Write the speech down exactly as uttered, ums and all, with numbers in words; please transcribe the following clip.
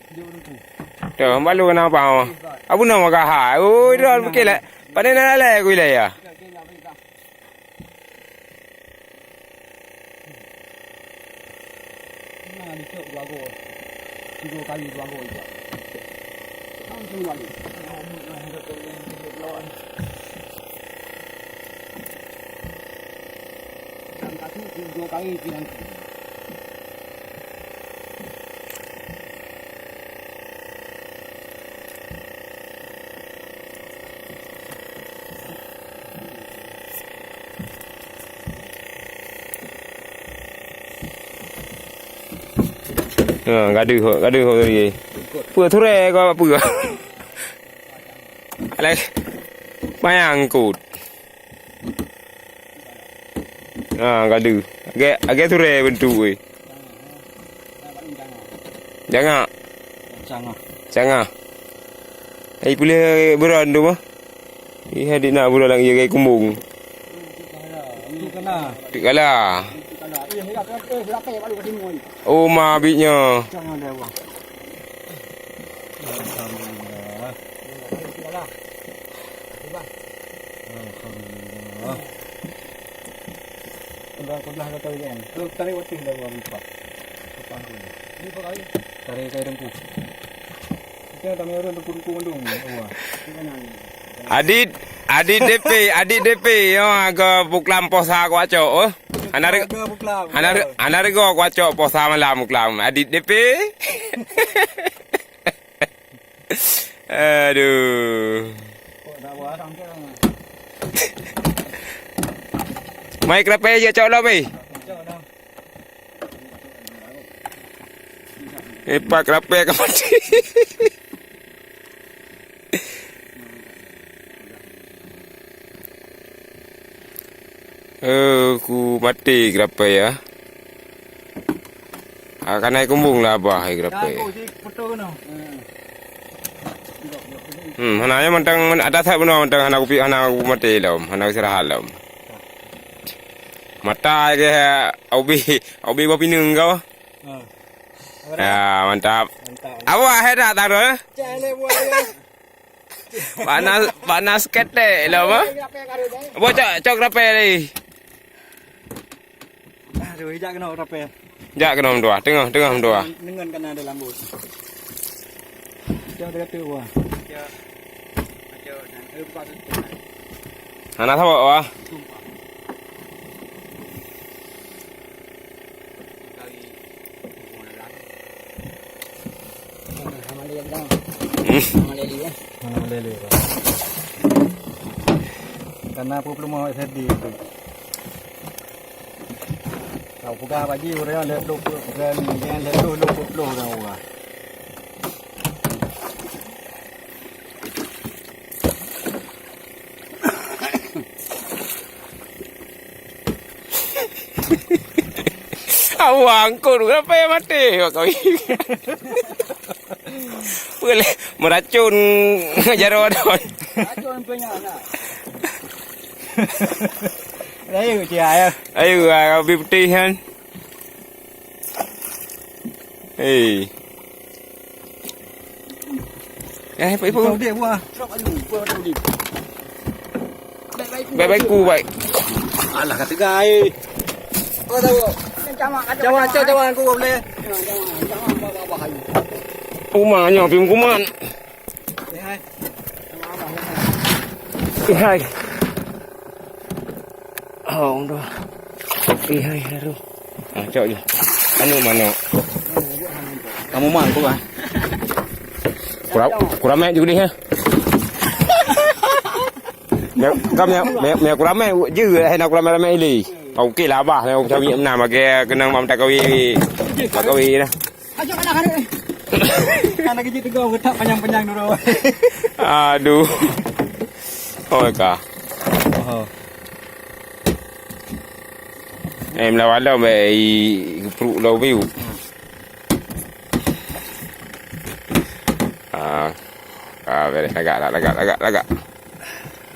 Tuh, balu na apa? Abu nama kah? Oh, itu bukan lah. Pada nak lalai aku ilai ya. Nah, dicok dua go. Tiga kali dua go ijak. Langsung balik. Yang satu tiga kali pinang. Ha, gaduh, gaduh tadi. Peue turé kau apa? Alah, mayang kot. Ha, gaduh. Agak, agak turé bentuk weh. Jangak. Cangah. Cangah. Ai pulih buron tu mah. Ih, adik nak buron lagi jagai kumbung. Itu kena. Itu kena. Oh, ma abiknya. Jangan dah, Bang. Alhamdulillah. Alhamdulillah. Udah pernah kata kan? Kalau tarik waktu dah buat lupa. Sopan tu. Ini apa kali? Tarik kayu dengku. Kita kami orang dengku-dengku mandum. Wah. Adit, Adit D P, Adit D P, yo, ke buklam posa ku acok, oh. Hana re-, hana re-, hana rego ku acok posa malam buklam. Adit D P. Aduh. Mai kerapé je cok lom, eh. Eh, pak kerapé ka mati. Eh, ku mati kerapé ya. Ah, kanai kumbung lah abah ai kerapé. Hmm, hana ya mantang atas hat bunoe mantang hana kupi hana ku mati lom, hana istirahat lom. Mata ke ubi, ubi bawah pineung kau. Ha. Ya, mantap. Mantap. Awak hai dah taruh, eh? Cek lé buah dia. Panas, panas ketek lah, apa? Apa cok, cok kerapé tadi? Aduh, ijak kena kerapé. Jak kena meutuah, tengah, tengah meutuah. Dengan kena ada lambut. Cok dia kata buah. Cok. Cok dan eh, buka tu. Hana saboh, wah. Sumpah. Hmm. Mana melele, Pak? Karena apa belum mau S R D itu. Kau pegang baju orang le dua puluh orang ni, jangan le dua puluh orang orang. Awang kau kenapa yang mati? Kau boleh meracun jaroe dah. Racun punya nak. Ayo, cia, ayo. Ayo, ah, lebih putih kan. Hei. Eh, ibu, ibu. Kau dia buah. Trok aja, buah tadi. Baik-baik ku, baik. Alah, kata gai. Kau tahu. Cawan, cawan, cawan, aku boleh. Umahnya pim kuman. Hai. Hai. Oh, dah. Ih, hai, haru. Ah, cok je. Anu manok. Kamu mang tu ah. Kurang, kurang mek juga dia. Mek, kam mek, mek, mek kurang mek je, hai nak kurang mek ramai ili. Okey lah bah, nak cari enam bagi kenang mak minta kawin. Mak kawin dah. Ayo, anak, anak. Anak kecil tegur, getak panjang-panjang dulu. Aduh. Oh, ka. Oh. Eh, melawan dah, baik, i, perut lau biu. Ah. Ah, beres. Lagak, lagak, lagak, lagak, lagak.